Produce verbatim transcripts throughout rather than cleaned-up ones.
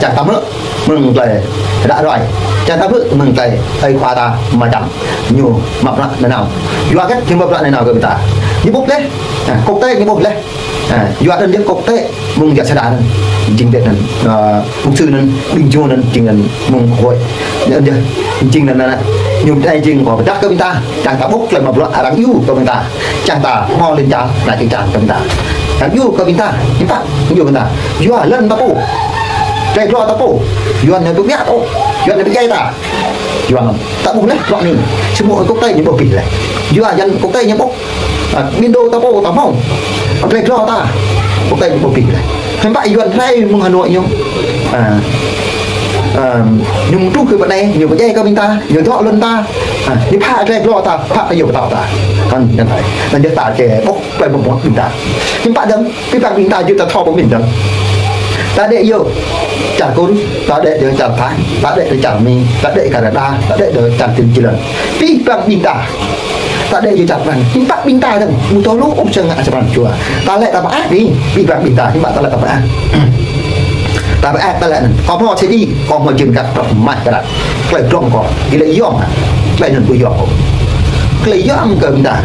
Čang ta hmư̆ mơ̆ng tơlơi ră ruai. Čang ta hmư̆ mơ̆ng tơlơi ơi khua ta mơčăm. Ñu mă bruă nanao. Yua hơget ñu mă bruă nanao kơ ƀing ta? Ñu ƀuh laih. Ha, quốc tế ñu ƀuh laih. Ha, yua anŭn yơh quốc tế mơ̆ng jă sa đa anŭn. Jing Việt Nam, ơ, mục sư anŭn, ƀing Jô anŭn, jing anŭn mơ̆ng hội. Anŭn yơh, jing anŭn, anŭn, ñu anai jing kơ pơdah kơ ƀing ta. Čang ta ƀuh tơlơi mă bruă arăng iâu kơ ƀing ta. Čang ta hmâo lŏn čar, anai jing čang kơ ƀing ta. Arăng iâu kơ ƀing ta, hiư̆m pă, iâu ƀing ta. Yua lŏn ta pô. Tơlơi glô ta pô. Yua anai ƀu biă ta ôh. Yua anai ƀu djai ta. Yua anŭn. Ta ƀuh laih, bruă anai. Samơ̆ quốc tế ñu ƀu ƀuh laih. Yua anŭn quốc tế ñu ƀuh. À, ƀing đô ta pô, ta hmâo. Tơlơi glô ta. Quốc tế ñu ƀu ƀuh laih. Hiư̆m pă Yuan rai mơ̆ng Hà Nội ñu. À, à, ñu truh kơ ƀơi anai, ñu pơdjai kơ ƀing ta, ñu dŏ lŏn ta. À, ñu phă tơlơi glô ta, phă tơlơi yua pơtao ta. Anŭn, anŭn rai. Anŭn yơh ta či ƀuh tơlơi mă bruă ƀing ta. Hiư̆m pă dơ̆ng, abih bang ƀing ta djơ̆ ta thâo pơmĭn dơ̆ng. Ta đĕ yơh čar Kur, ta đĕ yơh čar Thái, ta đĕ yơh čar Mi, ta đĕ Canada, ta đĕ yơh čar New Zealand. Abih bang ƀing ta. Ta đĕ yơh čar Prăng. Hiư̆m pă ƀing ta dơ̆ng. Ƀu thâo lu ôh sang ngă čar Prăng jua. Ta lĕ ta mơak dih. Abih bang ƀing ta. Hiư̆m pă ta lĕ ta mơak. Ta mơak ta lĕ anŭn. Kâo hmâo sĕ đĭ. Kâo hmâo jing kăt prăp mah kơ ră. Tơlơi drŏng kâo. Ih lĕ yom hă. Tơlơi anŭn ƀu yom ôh. Tơlơi yom kơ ƀing ta.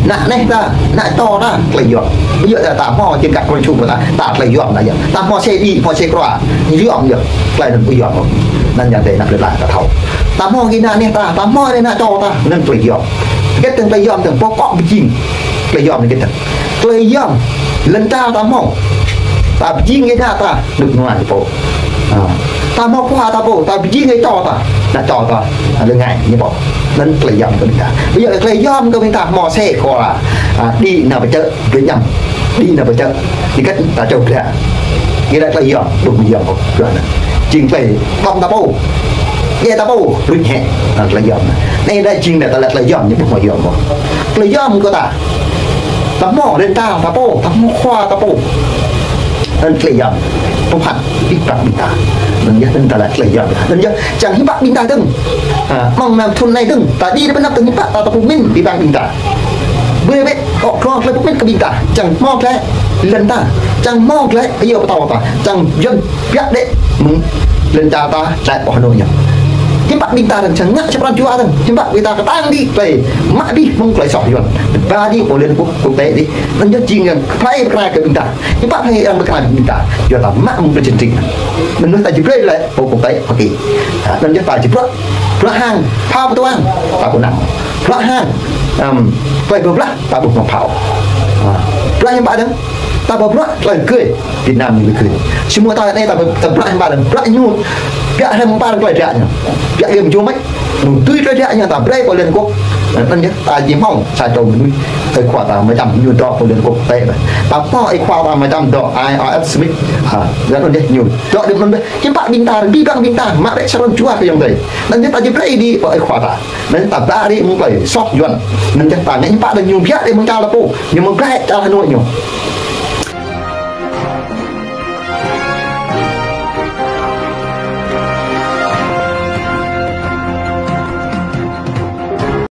Ană neh ta. Ană čô ta. Tơlơi yom. Ƀu djơ̆ ta, ta hmâo jing kăt prăp ču kơ ta. Ta tơlơi yom ta yơh. Ta hmâo sĕ đĭ. Hmâo sĕ krua. Yom yơh. Tơlơi anŭn ƀu yom ôh. Anŭn yơh tơlơi anăp lĕ ta thâo. Ta hmâo gih ană neh ta, ta hmâo ană čô ta, anŭn tơlơi yom. Hơget dơ̆ng tơlơi yom dơ̆ng, pô kŏ pơjing. Tơlơi yom anŭn hơget dơ̆ng. Tơlơi yom, lŏn ta ta hmâo. Ta pơjing gih ană ta, rơnŭk rơnua ñu pô. À, ta hmâo khua ta pô, ta pơjing gih čô ta, ană čô ta, à, rơngai ñu pô. Anŭn tơlơi yom kơ ƀing ta. Ƀu djơ̆ tơlơi yom kơ ƀing ta hmâo sĕ kơ, à, đĭ nao pơ čư̆. Gơñăm. Đĭ nao pơ čư̆. Đĭ kĕt ta čô glăi. Gơ̆ đa tơlơi yom, ƀu mơ̆ yom ôh, yua anŭn. Jing tơlơi ƀơ̆ng ta pô. Djai ta pô, luč hĕ. Anŭn tơlơi yom. Anai đa jing đa tơlơi, tơlơi yom, ñu ƀu mơ̆ yom ôh. Tơlơi yom kơ ta. Ta hmâo lŏn ta, ta pô, ta hmâo khua ta pô. Anŭn tơlơi yom. Pơphat, abih bang ƀing ta. Anŭn yơh, anŭn tơlơi, tơlơi yom. Anŭn yơh, čang hiư̆m pă ƀing ta dơ̆ng. À, mơ̆ng năm thun anai dơ̆ng, ta đĭ đa pơ anăp dơ̆ng hiư̆m pă ta, ta pơmĭn, abih bang ƀing ta. Ƀơi ƀĕ, kơ, kơ, tơlơi pơmĭn kơ ƀing ta, čang hmâo glaĭ lŏn ta, čang hmâo glaĭ, ơ, yua pơtao ta, čang Yuan biă đĕ mơ̆ng lŏn čar ta, glaĭ pơ Hà Nội ñu. Hiư̆m pă ƀing ta dơ̆ng, čang ngă čar Prăng jua dơ̆ng, hiư̆m pă ƀing ta kơtang đĭ, tơlơi mă abih mơ̆ng tơlơi soh Yuan. Ba đĭ pơ Liên Hợp Quốc, quốc tế đĭ, anŭn yơh jing arăng pơklaih pơkra kơ ƀing ta. Hiư̆m pă arăng pơklaih ƀing ta, yua ta mă mơ̆ng tơlơi jing. Anŭn yơh ta či brơi lĕ pơ quốc tế Hoa Kỳ. À, anŭn yơh ta či bruă, bruă hăng, phao pơtuang, ta pơnăng. Bruă hăng, ăm, tơlơi pơblah, ta ƀu hmâo phao. À, bruă hiư̆m pă dơ̆ng, ta pơbruă tơlơi gơi, Việt Nam ñu gơi. Samơ̆ ta anai ta pơ-, ta bruă hiư̆m pă dơ̆ng, bruă ñu, biă hiư̆m pă dơ̆ng tơlơi biă ñu. Biă gơ̆ mơjum mĕt, mơ̆ng tui tơlơi biă ñu ta brơi pơ Liên Hợp Quốc. Anŭn yơh, ta či hmâo, sa čô mơnuih, ơi khua ta mơčăm ñu dŏ pơ Liên Hợp Quốc tĕ. Ta hmâo ơi khua ta mơčăm dŏ I R F Smith. Ha, anŭn yơh ñu dŏ đĭ anŭn yơh. Hiư̆m pă ƀing ta, abih bang ƀing ta, mă bĕ čar Prăng jua kơ ayŏng adơi. Anŭn yơh ta či brơi đĭ pơ ơi khua ta. Anŭn ta ba đĭ mơ̆ng tơlơi soh Yuan. Anŭn yơh ta ngă hiư̆m pă dơ̆ng ñu biă đĭ mơ̆ng čar ta pô. Ñu mơ̆ng glaĭ čar Hà Nội ñu.